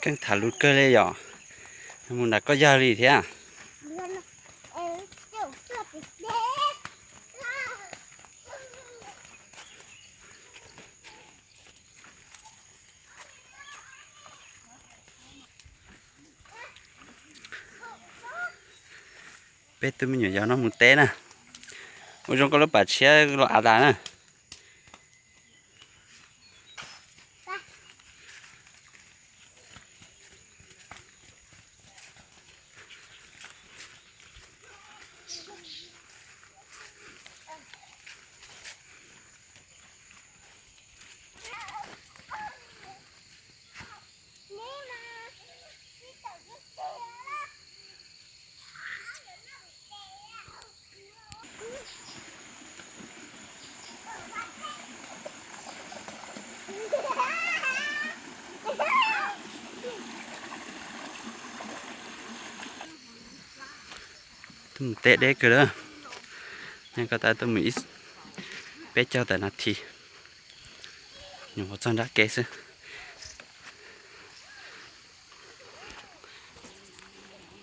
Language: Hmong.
Keej tham lus kawg li yom. Mus nram koj yawg li thiab. Peb tug me nyuam yaus no mus teb na. Ua zoo koj lub pas tshiab los av tas na. Tuaj mus teb deb kawg lawm. Nyob ko tas tuaj mus ib peb caug tawm nas this, nyuam qhuav txog nrab kev xwb.